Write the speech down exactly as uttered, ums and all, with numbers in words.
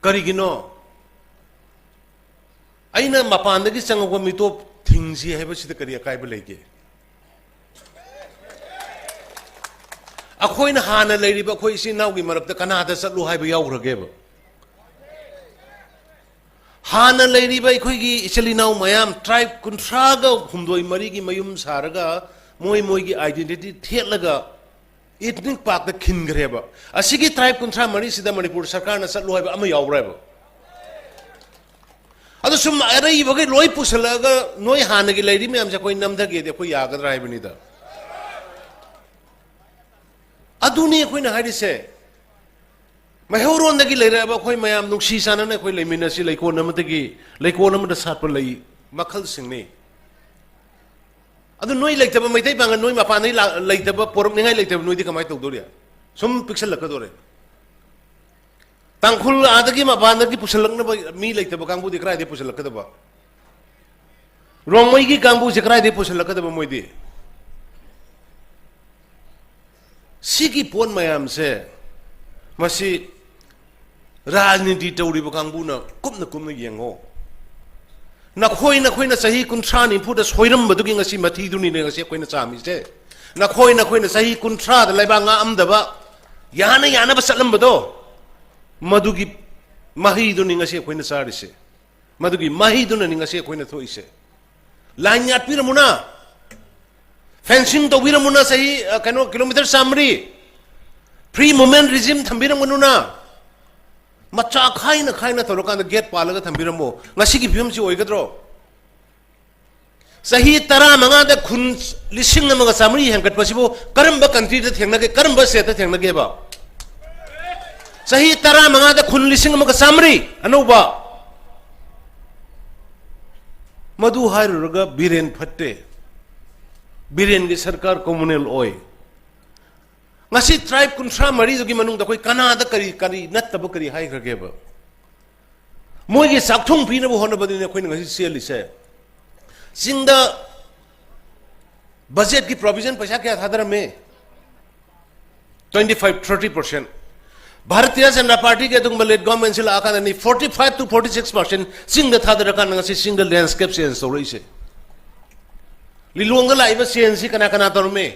ꯀꯔꯤꯒꯤꯅꯣ? ꯑꯩꯅ ꯃꯄꯥꯟꯗꯒꯤ ꯆꯪꯉꯛꯄ ꯃꯤꯇꯣꯞ ꯊꯤꯡꯁꯤ ꯍꯥꯏꯕꯁꯤꯗ ꯀꯔꯤ ꯑꯀꯥꯏꯕ ꯂꯩꯒꯦ? ꯑꯩꯈꯣꯏꯅ ꯍꯥꯟꯅ ꯂꯩꯔꯤꯕ ꯑꯩꯈꯣꯏ ꯏꯆꯤꯟ ꯏꯅꯥꯎꯒꯤ ꯃꯔꯛꯇ ꯀꯅꯥꯗ ꯆꯠꯂꯨ ꯍꯥꯏꯕ ꯌꯥꯎꯈ꯭ꯔꯒꯦꯕ? ꯍꯥꯟꯅ ꯂꯩꯔꯤꯕ ꯑꯩꯈꯣꯏꯒꯤ ꯏꯆꯤꯜ ꯏꯅꯥꯎ ꯃꯌꯥꯝ, tribe ꯀꯨꯟꯊ꯭ꯔꯥꯒ ꯍꯨꯝꯗꯣꯏ ꯃꯔꯤꯒꯤ ꯃꯌꯨꯝ ꯁꯥꯔꯒ, ꯃꯣꯏ ꯃꯣꯏꯒꯤ identity ꯊꯦꯠꯂꯒ ethnic parkꯇ ꯈꯤꯟꯈ꯭ꯔꯦꯕ꯫ ꯑꯁꯤꯒꯤ tribe ꯀꯨꯟꯊ꯭ꯔꯥ ꯃꯔꯤꯁꯤꯗ ꯃꯅꯤꯄꯨꯔ ꯁꯔꯀꯥꯔꯅ ꯆꯠꯂꯨ ꯍꯥꯏꯕ ꯑꯃ ꯌꯥꯎꯕ꯭ꯔꯥꯕ? ꯑꯗꯨ ꯁꯨꯝ ꯑꯔꯩꯕꯈꯩ ꯂꯣꯏ ꯄꯨꯁꯜꯂꯛꯑꯒ ꯅꯣꯏ ꯍꯥꯟꯅꯒꯤ ꯂꯩꯔꯤ ꯃꯌꯥꯝꯁꯦ ꯑꯩꯈꯣꯏ ꯅꯝꯊꯒꯦꯗꯤ ꯑꯩꯈꯣꯏ ꯌꯥꯒꯗ꯭ꯔꯥ ꯍꯥꯏꯕꯅꯤꯗ꯫ ꯑꯗꯨꯅꯤ ꯑꯩꯈꯣꯏꯅ ꯍꯥꯏꯔꯤꯁꯦ꯫ ꯃꯩꯍꯧꯔꯣꯟꯗꯒꯤ ꯂꯩꯔꯛꯑꯕ ꯑꯩꯈꯣꯏ ꯃꯌꯥꯝ ꯅꯨꯡꯁꯤ ꯆꯥꯟꯅꯅ ꯑꯩꯈꯣꯏ ꯂꯩꯃꯤꯟꯅꯁꯤ꯫ ꯂꯩꯀꯣꯜ ꯑꯃꯗꯒꯤ, ꯂꯩꯀꯣꯜ ꯑꯃꯗ ꯁꯥꯠꯄ ꯂꯩ ꯃꯈꯜꯁꯤꯡꯅꯤ꯫ ꯑꯗꯨ ꯅꯣꯏ ꯂꯩꯇꯕ, ꯃꯩꯇꯩ ꯄꯥꯡꯒꯜ ꯅꯣꯏ ꯃꯄꯥꯟꯗꯒꯤ ꯂꯥꯛ-, ꯂꯩꯇꯕ, ꯄꯣꯔꯛꯅꯤꯡꯉꯥꯏ ꯂꯩꯇꯕ ꯅꯣꯏꯗꯤ ꯀꯃꯥꯏꯅ ꯇꯧꯗꯣꯔꯤ? ꯁꯨꯝ ꯄꯤꯛꯁꯜꯂꯛꯀꯗꯣꯔꯦ꯫ ꯇꯥꯡꯈꯨꯜ ꯑꯥꯗꯒꯤ ꯃꯄꯥꯟꯗꯒꯤ ꯄꯨꯁꯜꯂꯛꯅꯕ ꯃꯤ ꯂꯩꯇꯕ ꯀꯥꯡꯕꯨꯗꯤ ꯀꯗꯥꯏꯗꯒꯤ ꯄꯨꯁꯜꯂꯛꯀꯗꯕ? ꯔꯣꯡꯃꯩꯒꯤ ꯀꯥꯡꯕꯨꯁꯦ ꯀꯗꯥꯏꯗꯒꯤ ꯄꯨꯁꯜꯂꯛꯀꯗꯕ ꯃꯣꯏꯗꯤ? ꯁꯤꯒꯤ ꯄꯣꯠ ꯃꯌꯥꯝꯁꯦ, ꯃꯁꯤ ꯔꯥꯖꯅꯤꯇꯤ ꯇꯧꯔꯤꯕ ꯀꯥꯡꯕꯨꯅ ꯀꯨꯞꯅ ꯀꯨꯞꯅ ꯌꯦꯡꯉꯣ꯫ ꯅꯈꯣꯏ, ꯅꯈꯣꯏꯅ ꯆꯍꯤ ꯀꯨꯟꯊ꯭ꯔꯥ ꯅꯤꯐꯨꯗ ꯁꯣꯏꯔꯝꯕꯗꯨꯒꯤ ꯉꯁꯤ ꯃꯊꯤꯗꯨꯅꯤꯅꯦ ꯉꯁꯤ ꯑꯩꯈꯣꯏꯅ ꯆꯥꯝꯃꯤꯁꯦ꯫ ꯅꯈꯣꯏ, ꯅꯈꯣꯏꯅ ꯆꯍꯤ ꯀꯨꯟꯊ꯭ꯔꯥꯗ ꯂꯩꯕꯥꯛ ꯉꯥꯛꯑꯝꯗꯕ, ꯌꯥꯅ ꯌꯥꯅꯕ ꯆꯠꯂꯝꯕꯗꯣ, ꯃꯗꯨꯒꯤ ꯃꯍꯩꯗꯨꯅꯤ ꯉꯁꯤ ꯑꯩꯈꯣꯏꯅ ꯆꯥꯔꯤꯁꯦ꯫ ꯃꯗꯨꯒꯤ ꯃꯍꯩꯗꯨꯅꯅꯤ ꯉꯁꯤ ꯑꯩꯈꯣꯏꯅ ꯊꯣꯛꯏꯁꯦ꯫ ꯂꯥꯏꯟ ꯌꯥꯠꯄꯤꯔꯝꯃꯨꯅ, fencing ꯇꯧꯕꯤꯔꯝꯃꯨꯅ, ꯆꯍꯤ, ꯑ, ꯀꯩꯅꯣ, ꯀꯤꯂꯣꯃꯤꯇꯔ ꯆꯥꯃꯔꯤ, free movement regime ꯊꯝꯕꯤꯔꯝꯒꯅꯨꯅ꯫ ꯃꯆꯥ ꯈꯥꯏꯅ ꯈꯥꯏꯅ ꯇꯧꯔꯀꯥꯟꯗ gate ꯄꯥꯜꯂꯒ ꯊꯝꯕꯤꯔꯝꯃꯣ꯫ ꯉꯁꯤꯒꯤ ꯐꯤꯕꯝꯁꯤ ꯑꯣꯏꯒꯗ꯭ꯔꯣ? ꯆꯍꯤ ꯇꯔꯥꯃꯉꯥꯗ ꯈꯨꯟ ꯂꯤꯁꯤꯡ ꯑꯃꯒ ꯆꯥꯃꯔꯤ ꯍꯦꯟꯒꯠꯄꯁꯤꯕꯨ ꯀꯔꯝꯕ countryꯗ ꯊꯦꯡꯅꯒꯦ, ꯀꯔꯝꯕ stateꯇ ꯊꯦꯡꯅꯒꯦꯕ? ꯆꯍꯤ ꯇꯔꯥꯃꯉꯥꯗ ꯈꯨꯟ ꯂꯤꯁꯤꯡ ꯑꯃꯒ ꯆꯥꯃꯔꯤ ꯑꯅꯧꯕ꯫ ꯃꯗꯨ ꯍꯥꯏꯔꯨꯔꯒ ꯕꯤꯔꯦꯟ ꯐꯠꯇꯦ, ꯕꯤꯔꯦꯟꯒꯤ ꯁꯔꯀꯥꯔ communal ꯑꯣꯏ꯫ ꯉꯁꯤ tribe ꯀꯨꯟꯊ꯭ꯔꯥ ꯃꯔꯤꯗꯨꯒꯤ ꯃꯅꯨꯡꯗ ꯑꯩꯈꯣꯏ ꯀꯅꯥꯗ ꯀꯔꯤ, ꯀꯔꯤ ꯅꯠꯇꯕ ꯀꯔꯤ ꯍꯥꯏꯈ꯭ꯔꯒꯦꯕ? ꯃꯣꯏꯒꯤ ꯆꯥꯛꯊꯨꯡ ꯄꯤꯅꯕ ꯍꯣꯠꯅꯕꯗꯨꯅꯤ ꯑꯩꯈꯣꯏꯅ ꯉꯁꯤ ꯆꯦꯜꯂꯤꯁꯦ꯫ ꯆꯤꯡꯗ budgetꯀꯤ provision ꯄꯩꯁꯥ ꯀꯌꯥ ꯊꯥꯗꯔꯝꯃꯦ? Twenty five, thirty percent꯫ Bharatiya Janata ꯄꯥꯔꯇꯤꯒꯤ ꯑꯗꯨꯒꯨꯝꯕ lead ꯒꯣꯔꯃꯦꯟꯁꯤ ꯂꯥꯛꯑꯀꯥꯟꯗꯅꯤ forty five to forty six percent ꯆꯤꯡꯗ ꯊꯥꯗꯔꯀꯥꯟꯗ ꯉꯁꯤ ꯆꯤꯡꯗ ꯂꯦꯟꯁꯀꯦꯞ ꯆꯦꯟꯖ ꯇꯧꯔꯛꯏꯁꯦ꯫ ꯂꯤꯂꯣꯡꯗ ꯂꯥꯛꯏꯕ ꯆꯦꯟꯖꯁꯤ ꯀꯅꯥ ꯀꯅꯥ ꯇꯧꯔꯝꯃꯤ?